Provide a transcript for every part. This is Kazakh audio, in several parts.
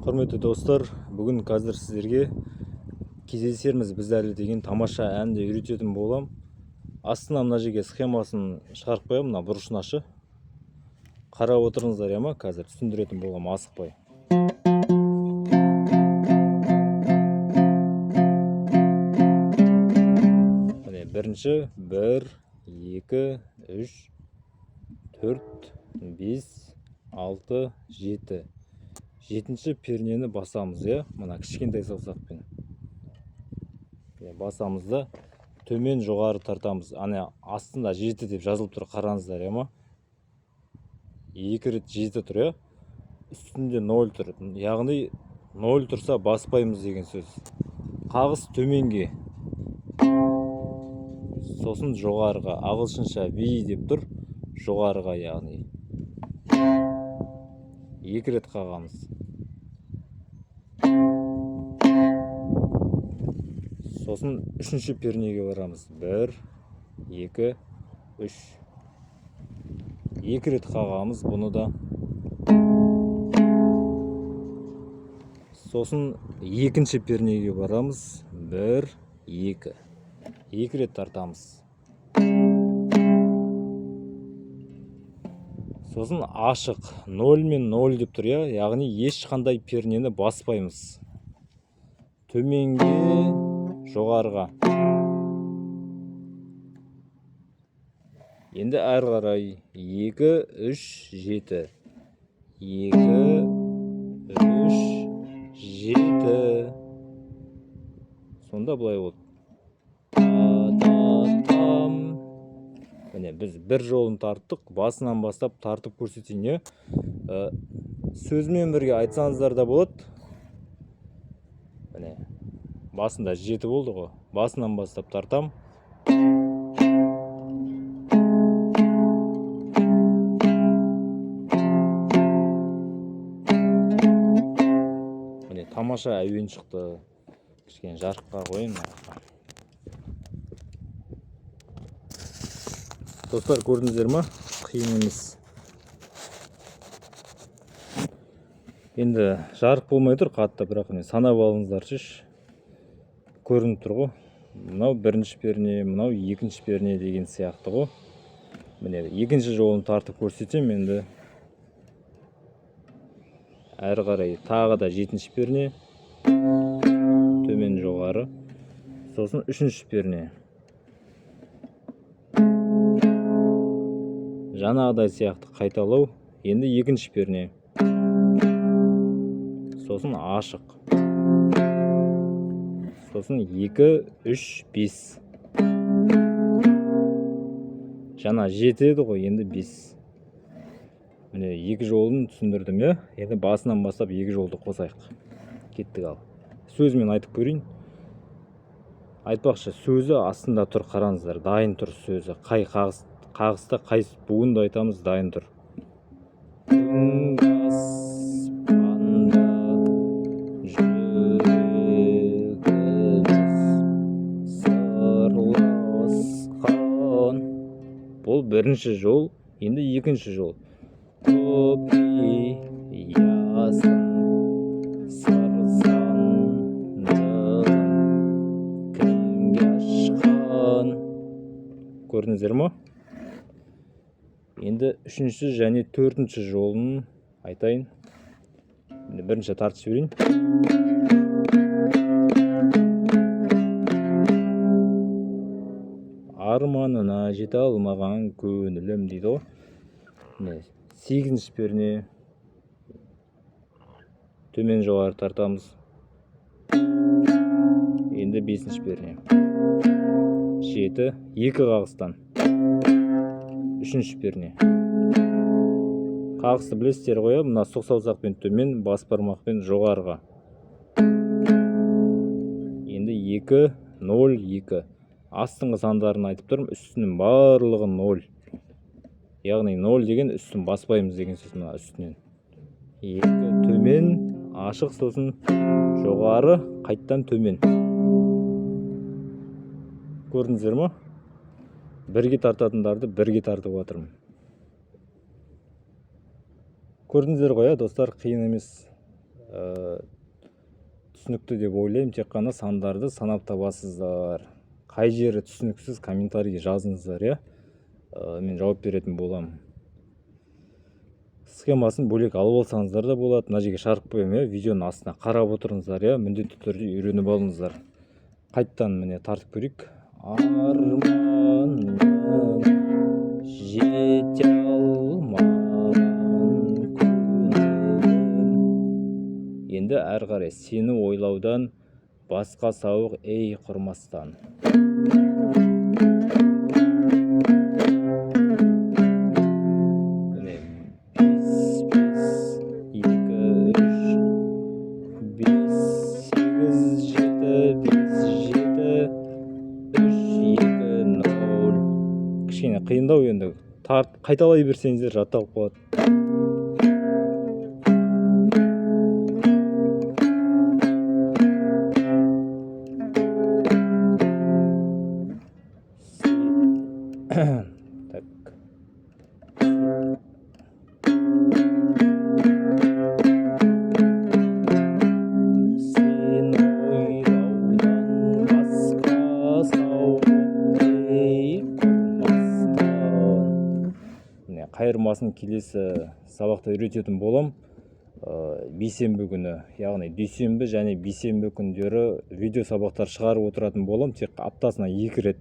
Құрметті достар, бүгін қазір сіздерге «Кездесерміз біз әлі» деген тамаша әнді үйрететін болам. Астына мына жерге схемасын шығарып қоямын, мына бұрышынашы. Қарап отырыңыздар, ема, қазір түсіндіретін болам, асықпай. Міне, бірінші 1, 2, 3, 4, 5, 6, 7. Жетінші пернені басамыз, иә, мына кішкентай саусақпен. Иә, басамыз да төмен жоғары тартамыз. Ана астында 7 деп жазылып тұр, қараңыздар, иә ма? 2 рет 7 тұр, иә? Үстінде 0 тұр. Яғни 0 тұрса баспаймыз деген сөз. Қағыс төменге. Сосын жоғарыға, ағылшынша V деп тұр, жоғарыға яғни. 2 рет қағамыз. Сосын үшінші пернеге барамыз. 1, 2, 3. 2 рет қағамыз бұны да. Сосын екінші пернеге барамыз. 1, 2. 2 рет тартамыз. Сосын ашық 0 мен 0 деп тұр, иә, яғни ешқандай пернені баспаймыз. Төменге, жоғарыға. Енді әрі қарай 2, 3, 7. 2, 3, 7. Сонда былай болды. Та-та-там. Міне, біз бір жолын тарттық, басынан бастап тартып көрсетейін, иә. Сөзімен бірге айтсаңыздар да болады. Міне, басында 7 болды ғой. Басынан бастап тартам. Міне, тамаша әуен шықты. Кішкене жарыққа қояйын мына. Достар, көрдіңіздер ма? Қиын емес. Енді жарық болмай тұр қатты, бірақ міне санап алыңыздаршы. Көрініп тұр ғой. Мынау бірінші перне, мынау екінші перне деген сияқты ғой. Міне, екінші жолын тартып көрсетемін енді. Әрі қарай тағы да жетінші перне, төмен жоғары. Сосын үшінші перне. Жаңағыдай сияқты қайталау. Енді екінші перне. Сосын ашық. Сосын 2, 3, 5. Жаңа 7 еді ғой, енді 5. Міне, екі жолын түсіндірдім, иә. Енді басынан бастап екі жолды қосайық. Кеттік ал. Сөзімен айтып көрейін. Айтпақшы, сөзі астында тұр, қараңыздар, дайын тұр сөзі. Қай қағыста қай буынды айтамыз, дайын тұр. Түнгі аспанда жүрегіміз сырласқан. Бұл бірінші жол, енді екінші жол. Құпиясын сыр сандығын кімге ашқан. Көрдіңіздер ма? Енді үшінші және төртінші жолын айтайын. Енді бірінші тартып жіберейін. Арманына жете алмаған көңілім дейді ғой. Міне, сегізінші перне, төмен жоғары тартамыз. Енді бесінші перне. 7, 2 қағыстан. Үшінші перне. Қағысты білесіздер ғой, иә? Мына сұқ саусақпен төмен, бас бармақпен жоғарыға. Енді 2, 0, 2. Астыңғы сандарын айтып тұрмын, үстінің барлығы 0. Яғни 0 деген үстін баспаймыз деген сөз, мына үстінен. 2 төмен, ашық, сосын жоғары, қайттан төмен. Көрдіңіздер ма? Бірге тартатындарды бірге тартып жатырмын. Көрдіңіздер ғой, иә, достар, қиын емес. Түсінікті деп ойлаймын. Тек қана сандарды санап табасыздар. Қай жері түсініксіз, комментарийге жазыңыздар, иә. Мен жауап беретін боламын. Схемасын бөлек алып алсаңыздар да болады. Мына жерге шығарып қоямын, иә, видеоның астына қарап отырыңыздар, иә, міндетті түрде үйреніп алыңыздар. Қайттан міне тартып көрейік. Арманына жете алмаған көңілім. Енді әрі қарай сені ойлаудан басқа сауық ей құрмастан. Міне 5, 5, 2, 3, 5, 8, 7, 5, 7, 3, 2, 0. Кішкене қиындау енді. Тарт, қайталай берсеңіздер жатталып қалады. Так. Сен ойлаудан басқа сауық ей құрмастан. Міне, қайырмасын келесі сабақта үйрететін болам. Бейсенбі күні, яғни дүйсенбі және бейсенбі күндері видео сабақтар шығарып отыратын болам, тек аптасына 2 рет.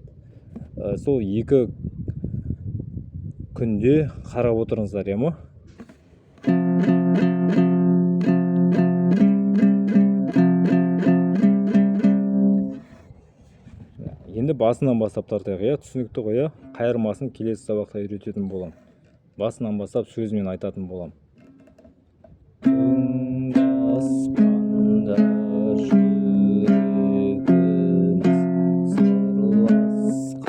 Сол 2 күнде қарап отырыңыздар, иә ма? Енді басынан бастап тартайық, иә, түсінікті ғой, иә? Қайырмасын келесі сабақта үйрететін болам. Басынан бастап сөзімен айтатын болам. Түнгі аспанда жүрегіміз сырласқан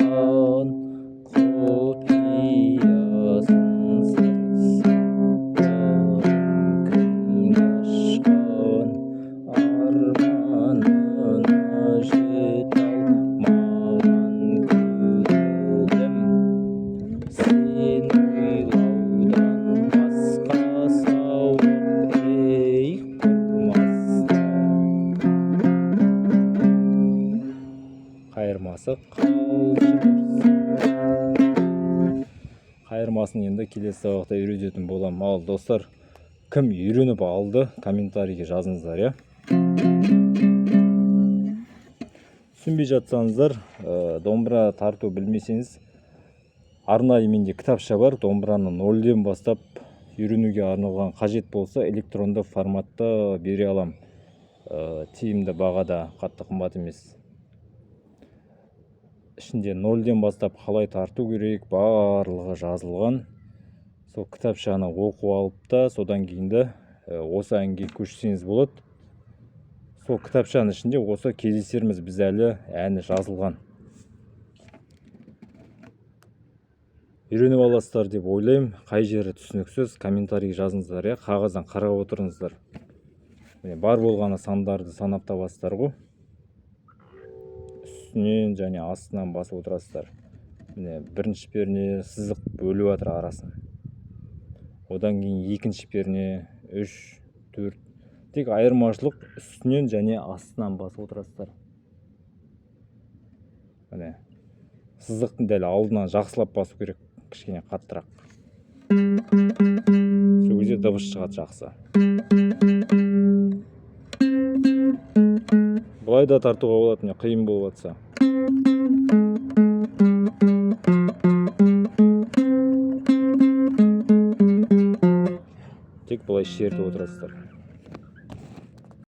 құпиясын сырын кімге ашқан, арманына жете алмаған көңілім. Сен ойлаудан басқа сауық ей құрмастан. Қайырмасы қалжырсын. Қайырмасын енді келесі сабақта үйрететін болам. Ал достар, кім үйреніп алды, комментарийге жазыңыздар, иә. Түсінбей жатсаңыздар, домбыра тарту білмесеңіз, арнайы менде кітапша бар, домбыраны нөлден бастап үйренуге арналған, қажет болса электронды форматта бере алам. Тиімді бағада, қатты қымбат емес. Ішінде нөлден бастап қалай тарту керек барлығы жазылған. Сол кітапшаны оқып алып та, содан кейін де осы әнге көшсеңіз болады. Сол кітапшаның ішінде осы кездесерміз біз әлі әні жазылған. Үйреніп аласыздар деп ойлаймын. Қай жері түсініксіз, комментарий жазыңыздар, иә, қағаздан қарап отырыңыздар. Міне, бар болғаны сандарды санап табасыздар ғой. Үстінен және астынан басып отырасыздар. Міне, бірінші перне сызық бөліп жатыр арасын. Одан кейін екінші перне 3, 4. Тек айырмашылық үстінен және астынан басып отырасыздар. Міне, сызықтың дәл алдынан жақсылап басу керек, кішкене қаттырақ. Сол кезде дыбыс шығады жақсы. Былай да тартуға болады, міне, қиын болып жатса. Тек былай шертіп отырасыздар.